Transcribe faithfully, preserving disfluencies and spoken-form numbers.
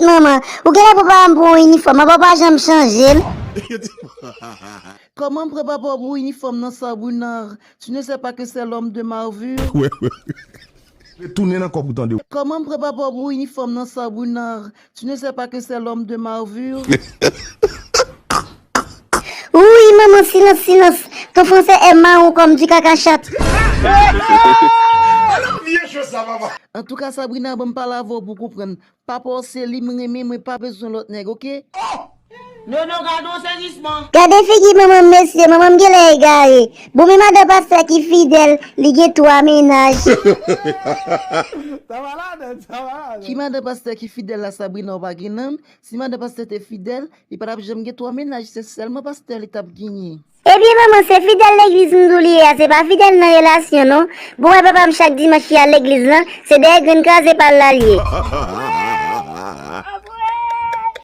Manman, ou genlè pou papa m pou yon inifòm, papa w pa janm chanje l. Comment prépare pour uniforme dans Sabrina? Tu ne sais pas que c'est l'homme de ma vie. Retounen nan kòb ou tande. Comment prépare pour uniforme dans Sabrina? Tu ne sais pas que c'est l'homme de ma vie. Wi, manman, silans, silans. Ton français est marron comme du caca chat. Antouka Sabrina, ban m pale avè w pou konprann. Papa w se li m renmen, mwen pa bezwen lòt nèg, oke? Nono, gade yon sezisman. Gade figi manman m mesye, manman m genlè egare. Bon, men madan pastè ki fidèl, li gen twa mennaj. Ki madan pastè ki fidèl la, Sabrina, ou pa gen nanm? Si madan pastè te fidèl, li pa t ap janm gen twa mennaj, se sèlman pastè li t ap genyen. Ebyen manman, se fidèl legliz m di w li ye a, se pa fidèl nan relasyon non. Bon, wè papa m chak dimanch li al legliz lan, se dèyè grenn kraze pa l la l ye.